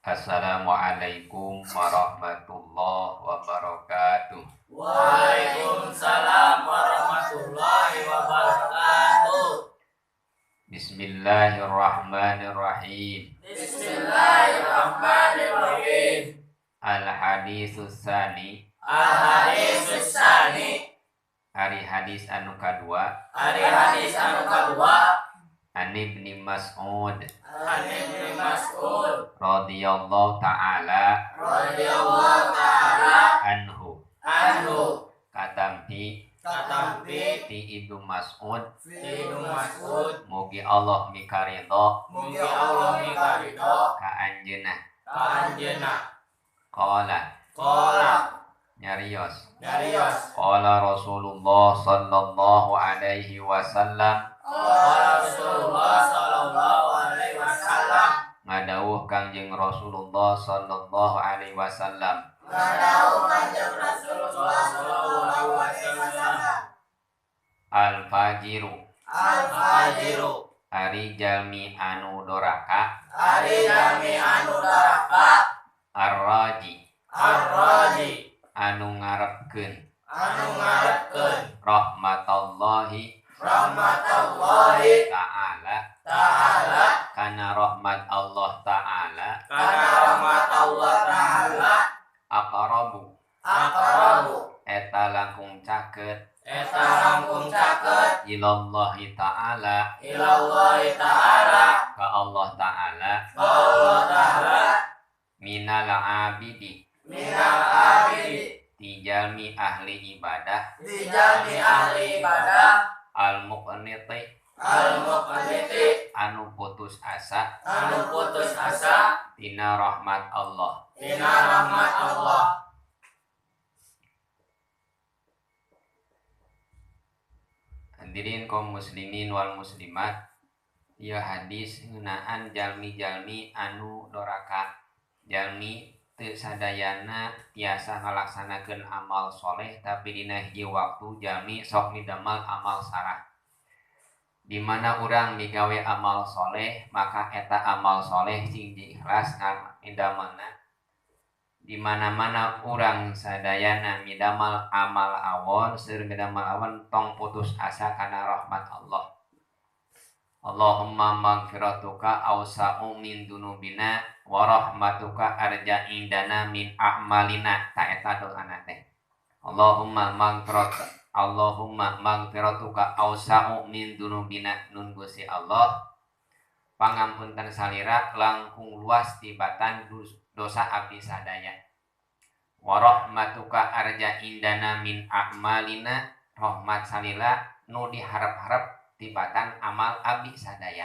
Assalamualaikum warahmatullahi wabarakatuh. Waalaikumsalam warahmatullahi wabarakatuh. Bismillahirrahmanirrahim. Bismillahirrahmanirrahim. Al hadisus tsani. Al hadisus tsani. Ari hadis anu kadua. Ari hadis anu kadua. An Ibni Mas'ud. An Ibni Mas'ud radhiyallahu ta'ala radhiyallahu ta'ala anhu anhu katampi katampi ti Ibnu Mas'ud ti Ibnu Mas'ud mugi Allah mikaridho mugi Allah mikaridho ka anjeunna ka anjeunna qala qala nyarios nyarios qala Rasulullah sallallahu alaihi wasallam qala Rasulullah sallallahu alaihi wasallam ngadawuh Kangjeng Rasulullah sallallahu alaihi wasallam ngadawuh Kangjeng Rasulullah sallallahu alaihi wasallam al fajiru al fajiru ari jalmi anu doraka ari jalmi anu doraka arraji arraji anu ngarepkeun anu ngarepkeun rahmatallahi rahmatallahi ta'ala ta'ala kana rahmat Allah ta'ala kana rahmat Allah ta'ala aqrabu aqrabu eta langkung caket eta langkung caket ilallahi ta'ala ilallahi ta'ala ka Allah ta'ala ka Allah ta'ala minal abidi minal abidi ti jalmi ahli ibadah ti jalmi ahli ibadah al-muqniti al-muqniti anu putus asa anu putus asa tina rahmat Allah tina rahmat Allah. Hadirin kaum muslimin wal muslimat, ieu hadis ngeunaan jalmi-jalmi anu doraka, jalmi teu sadayana tiasa ngalaksanakeun amal soleh tapi dina hiji waktu jalmi sok midamel amal sarah. Di mana urang migawe amal soleh maka eta amal soleh sing diikhlas midamelna. Di mana-mana urang sadayana midamel amal awon seueur midamel awon tong putus asa kana rahmat Allah. Allahumma magfiratuka awsa'u min dunubina wa rahmatuka arja indana min a'malina. Ta eta doana teh. Allahumma magfirat Allahumma magfiratuka awsa'u min dunubina. Nun Gusti Allah pangampunten salira langkung luas tibatan dosa abdi sadaya. Wa rahmatuka arja indana min a'malina. Rahmat salira nu diharap-harap tibatan amal abdi sadaya.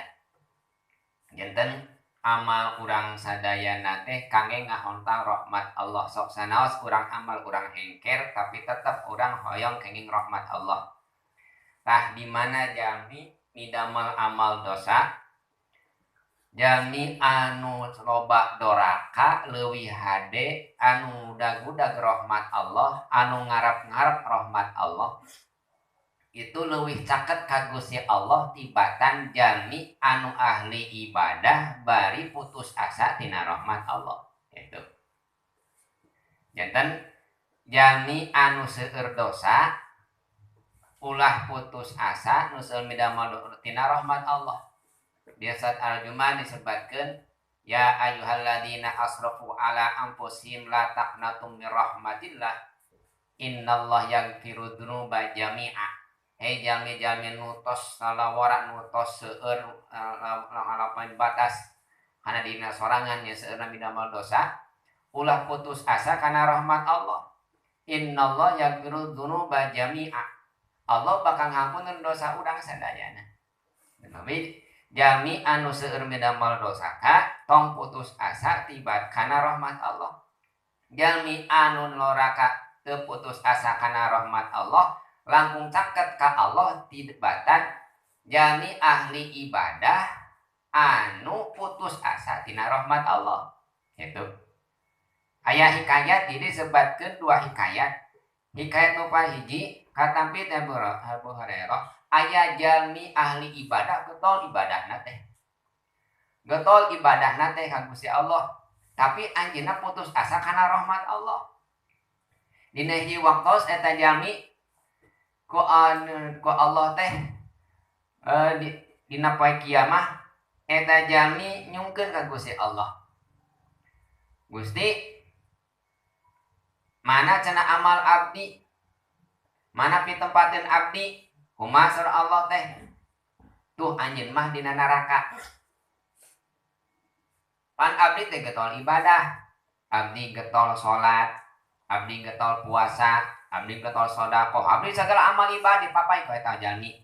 Janten amal urang sadayana teh kangge ngahontal rahmat Allah. Sok sanaos urang amal urang hengker tapi tetep urang hoyong kenging rahmat Allah. Tah di mana jalmi midamel amal dosa, jalmi anu loba doraka leuwih hade anu dagudag rahmat Allah, anu ngarep-ngarep rahmat Allah, itu leuwih caket ka Gusti Allah tibatan jalmi anu ahli ibadah bari putus asa tina rahmat Allah. Gitu. Janten jalmi anu seueur dosa ulah putus asa nu seueur midamel tina rahmat Allah. Di surat Al-Jumu'ah disebutkeun ya ayyuhalladzina asrafu ala anfusihim la taqnatu mir rahmatillah innallaha yaghfiru dzunuba jami'a. Hei jalmi-jalmi nutos salawara nutos seueur ngalapan batas kana dina sorangan nya seueurna midamel dosa ulah putus asa kana rahmat Allah. Innallaha yaghfiru dzunuba jami'a. Allah bakal ngampunkeun dosa urang sadayana. Tapi jalmi anu seueur midamel dosa ka tong putus asa tiba kana rahmat Allah. Jalmi anu loraka teu putus asa kana rahmat Allah langkung caket ka Allah tibatan jalmi ahli ibadah anu putus asa tina rahmat Allah. Gitu. Aya hikayat jadi sebatkeun dua hikayat. Hikayat nu hiji katampi teh Abu Hurairah aya jalmi ahli ibadah getol ibadahna teh. Getol ibadahna teh ka Gusti Allah. Tapi anjeunna putus asa kana rahmat Allah. Dina hiji waktos eta jalmi ku Allah teh dina poe kiamah eta jalmi nyungkeun ka Gusti Allah. Gusti, mana cenah amal abdi? Mana pitempateun abdi? Kumaha saur Allah teh? Tuh anjeun mah dina neraka. Pan abdi teh getol ibadah, abdi getol salat, abdi getol puasa, abdi getol sedekah, abdi segala amal ibadah dipapai ku eta jalmi.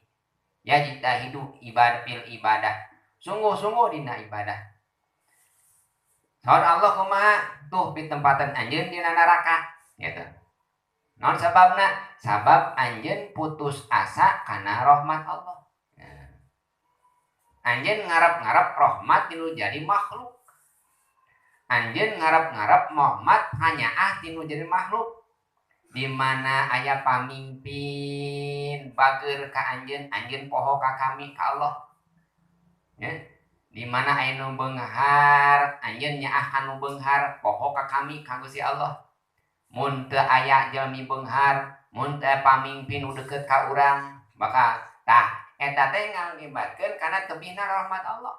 Ya jitahidu ibadah fil ibadah. Sungguh-sungguh dina ibadah. Saur Allah kumaha? Tuh pitempatan anjeun dina neraka gitu. Naon sababna? Sabab anjeun putus asa kana rahmat Allah. Nah. Anjeun ngarep-ngarep rahmat tinu jadi makhluk. Anjeun ngarep-ngarep rahmat hanyaah tinu jadi makhluk. Di mana aya pamimpin bager ka anjeun, anjeun poho ka kami ka Allah. Ya. Di mana aya nu beunghar, anjeun nyaah ka nu beunghar, poho ka kami ka Gusti Allah. Mun teu aya jalmi beunghar, mun teu pamimpin nu deukeut ka urang, maka tah eta teh ngakibatkeun kana tebihna rahmat Allah.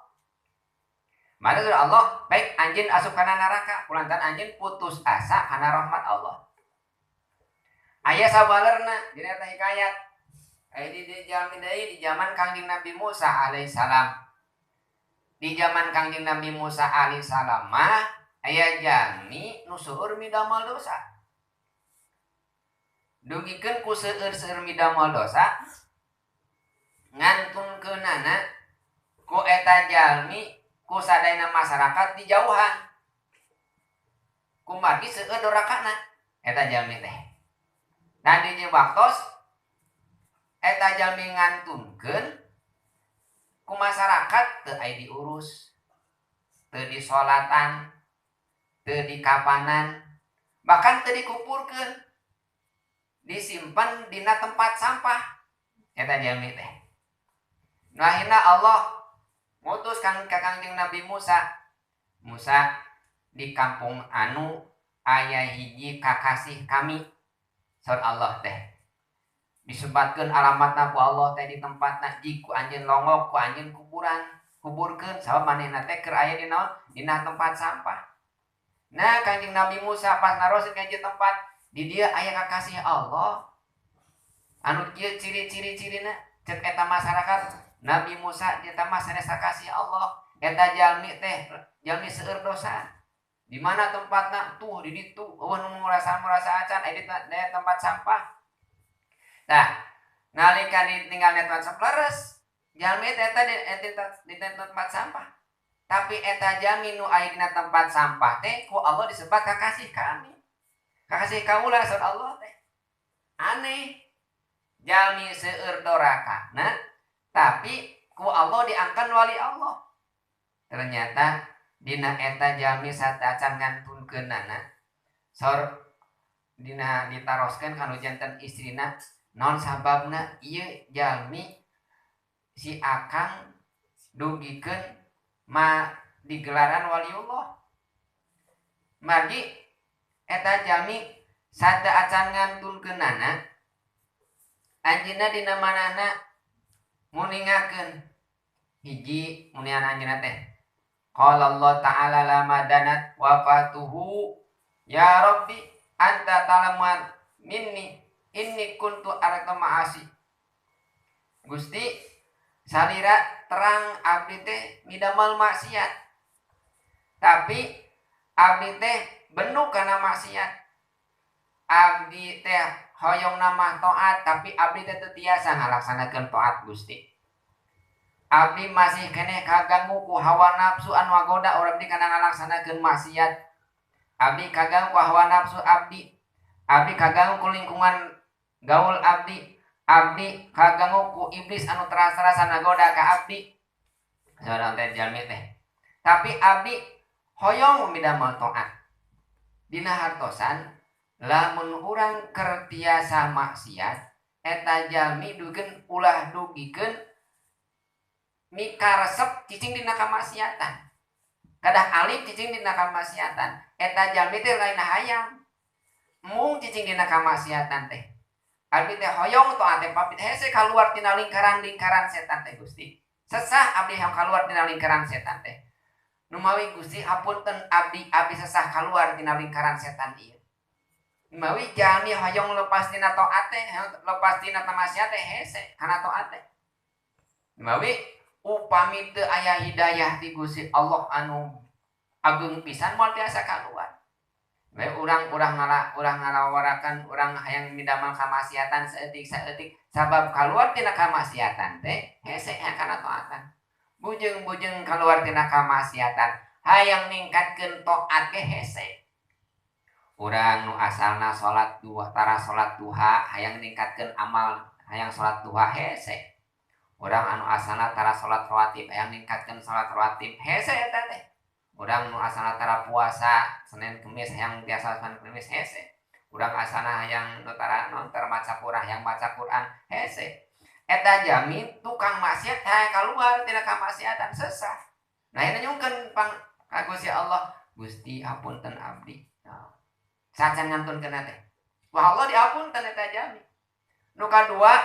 Maka surah Allah, baik anjeun asup kana neraka, kulantaran anjeun putus asa kana rahmat Allah. Aya sabalerna dina eta hikayat. Aya di jalmi deui di zaman Kangjeng Nabi Musa alaihissalam. Di zaman Kangjeng Nabi Musa alaihissalam mah aya jalmi nu seueur midamal dosa. Dugikeun ku seueur-seueur midamal dosa ngantunkeunana ku eta jalmi ku sadayana masyarakat dijauhan. Kumargi seueur dorakana eta jalmi teh. Nah di waktos eta jalmi ngantunkeun ku masyarakat teu aya diurus, teu disolatan, teu dikapanan, bahkan teu dikumpulkeun, disimpan dina tempat sampah eta jalmi teh. Nah akhirna Allah ngutus ka Kangjeng Nabi Musa. Musa di kampung anu aya hiji kakasih kami, saur Allah teh. Disebatkeun alamatna ku Allah teh di tempatna jig ku anjeun longok ku anjeun kuburan, kuburkeun sabab manehna teh keur aya di naon? Dina tempat sampah. Nah Kangjeng Nabi Musa pas narosin ka tempat di dia aya kakasih Allah anu kieu ciri-ciri-cirina cek eta masyarakat Nabi Musa eta mah sanes kakasih Allah, eta jalmi teh jalmi seueur dosa. Di mana tempatna? Tuh di ditu eueuh nu merasa acan aya di tempat sampah. Nah, nalika ditinggal di tempat sampah leres, jalmi teh eta di tempat sampah. Tapi eta jalmi nu aya dina tempat sampah teh ku Allah disebat kakasih kami. Kakasih kaula saur Allah teh. Aneh. Jalmi seueur dorakana tapi ku Allah diangkat wali Allah. Ternyata dina eta jalmi sateuacan ngantunkeunana saur dina ditaroskeun kanu janten istrina naon sababna ieu jalmi si akang dugikeun ma digelaran waliullah. Margi eta jalmi sateuacan ngantunkeunana anjeunna dina manana muningakeun hiji munian anjeunna teh qala Allah ta'ala lama danat wafatuhu ya rabbi anta ta'lamu minni inni kuntu arata ma'asi. Gusti salira terang abdi teh midamal maksiat, tapi abdi teh benuk kana maksiat. Abdi teh hoyong nama taat tapi abdi teh teu tiasa ngalaksanakeun taat Gusti. Abdi masih keneh kaganggu ku hawa nafsu anu ngagoda urang abdi kana ngalaksanakeun maksiat. Abdi kaganggu ku hawa nafsu abdi. Abdi kaganggu ku lingkungan gaul abdi. Abdi kaganggu ku iblis anu teras-terasan ngagoda ka abdi. Saurang teh jalmi teh. Tapi abdi hoyong midamel taat. Dina hartosan lamun urang keur tiasa maksiat eta jalmi dugeun ulah dugikeun mikaresep cicing dina kamaksiatan. Kadah alim cicing dina kamaksiatan. Eta jalmi teh lain hayang. Mung cicing dina kamaksiatan teh. Abdi teh hoyong taat teh papit hese kaluar tina lingkaran-lingkaran setan teh Gusti. Sesah abdi hayang kaluar tina lingkaran setan teh. Numawi Gusti hapunten abdi abdi sesah kaluar tina lingkaran setan ieu. Numawi jalmi hoyong lepas tina taat teh, lepas tina kamaksiat teh hese kana taat teh. Numawi upami teu aya hidayah ti Gusti Allah anu ageung pisan moal tiasa kaluar. We urang-urang urang ngalawarakan urang hayang midamel kamaksiatan saeutik-saeutik sabab kaluar tina kamaksiatan teh hese kana taatan. Bujeng-bujeng kaluar tina kamaksiatan hayang ningkatkeun taat ge hese. Urang nu asalna salat duha tara salat duha hayang ningkatkeun amal hayang salat duha hese. Urang anu asalna tara salat rawatib hayang ningkatkeun salat rawatib hese eta teh. Urang nu asalna tara puasa Senin Kemis hayang biasa Senin Kemis hese. Urang asalna hayang nu tara non tara maca Quran hayang maca Quran hese. Eta jami tukang maksiat hayang kaluar tina kamaksiatan sesah. Nah ieu nyungkeun pang ka Gusti Allah, Gusti hapunten abdi. Nah, sacan ngantunkeun teh. Wah Allah diapunten eta jami. Nu kadua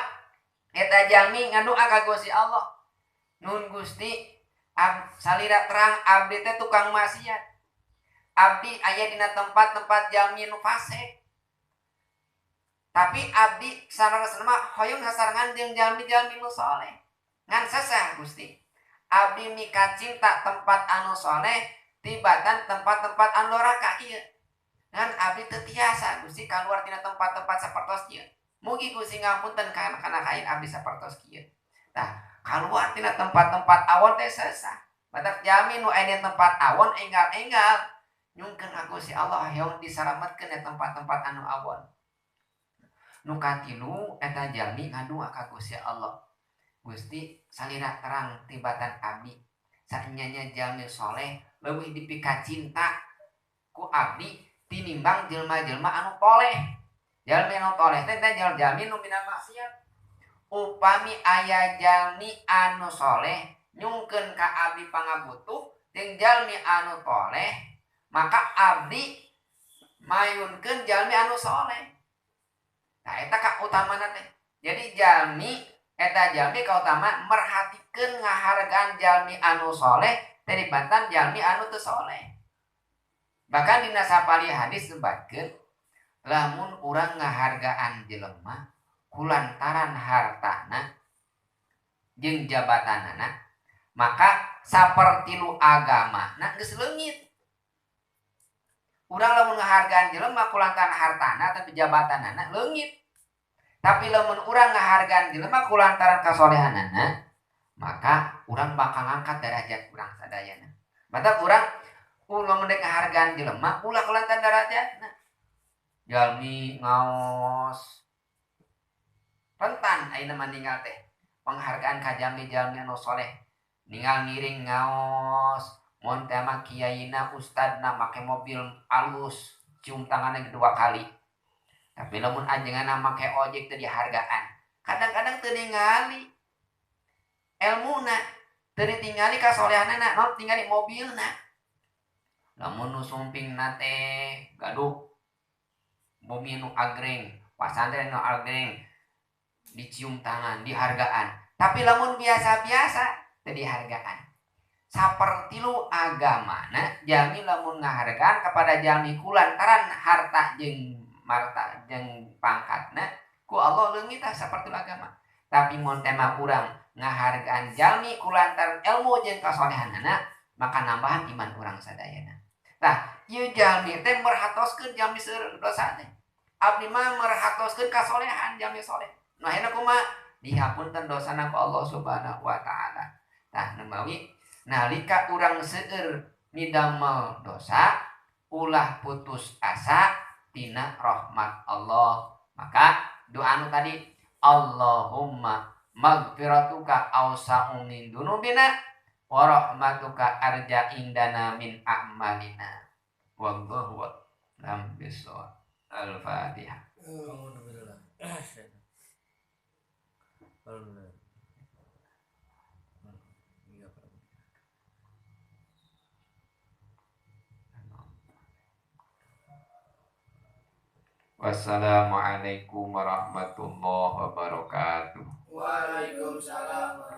eta jalmi ngadoa ka Gusti Allah. Nun Gusti salira terang abdi teh tukang maksiat. Abdi aya dina tempat-tempat jalmi nu fasik. Tapi abdi saleresna mah hoyong sasarengan jeung jalmi-jalmi nu soleh. Ngan sesah Gusti. Abdi mika cinta tempat anu soleh tibatan tempat-tempat anu doraka ieu. Ngan abdi teu tiasa Gusti kaluar tina tempat-tempat sapertos ieu. Mugi Gusti ngapunten kana kain abdi sapertos kieu. Tah, kaluar tina tempat-tempat awon teh sesah. Batak jalmi nu aya tempat awon enggal-enggal nyungkeun ka Gusti Allah hoyong disalametkeun di tempat-tempat anu awon. Nu katilu eta jalmi ngadua ka Gusti Allah. Gusti salira terang tibatan abdi. Saenyanya jalmi soleh leuwih dipika cinta ku abdi tinimbang jelma-jelma anu toleh. Jalmi anu toleh teh jalmi nu mina maksiat. Upami aya jalmi anu soleh nyungkeun ka abdi pangabutuh jeung jalmi anu toleh, maka abdi mayunkeun jalmi anu soleh. Nah eta kautamana teh. Jadi jalmi eta jalmi kautama merhatikeun ngahargaan jalmi anu soleh tibatan jalmi anu teu soleh. Bahkan dina sapali hadis sebatkeun lamun urang ngahargaan jelema kulantaran hartana jeung jabatanana maka sapertilu agamana geus leungit. Urang lamun ngahargaan jelema kulantaran hartana atau jabatanana leungit. Tapi lamun urang ngahargaan jelema kulantaran kasolehanana maka urang bakal ngangkat derajat urang sadayana. Mata urang ulah mendek ngahargaan jelema ulah kulantaran derajatna. Jalmi ngaos rentan ayeuna mah ninggal teh penghargaan ka jalmi-jalmi anu soleh ninggal ngiring ngaos mun teh mah kiaina ustadna make mobil alus cium tanganna dua kali tapi lamun ajenganna make ojek teu dihargaan kadang-kadang teu ningali elmuna teu ditingali kasolehanana non tingali mobilna lamun nu sumpingna teh gaduh bumi nu agreng pasantren nu agreng dicium tangan dihargaan tapi lamun biasa-biasa teu dihargaan. Sapertilu agamana jalmi lamun ngahargaan kepada jalmi kulantaran harta jeung marta jeung pangkatna ku Allah leungit tah sapertilu agama. Tapi mun teh mah urang ngahargaan jalmi kulantaran ilmu jeung kasolehanana maka nambahan iman urang sadayana. Tah ieu jalmi teh merhatoskeun jalmi seueur dosa teh. Abdi mah merhatoskeun kasolehan jalmi soleh. Nah ayeuna kumaha dihapunten dosana ku Allah Subhanahu wa taala. Tah nemawi nalika urang seueur midamel dosa ulah putus asa tina rahmat Allah. Maka doa anu tadi Allahumma magfiratuka awsa'u min dunubina wa rahmatuka arja indana min a'malina. Wallahu a'lam bissawab. Al-Fatihah. Wassalamualaikum warahmatullahi wabarakatuh. Waalaikumsalam.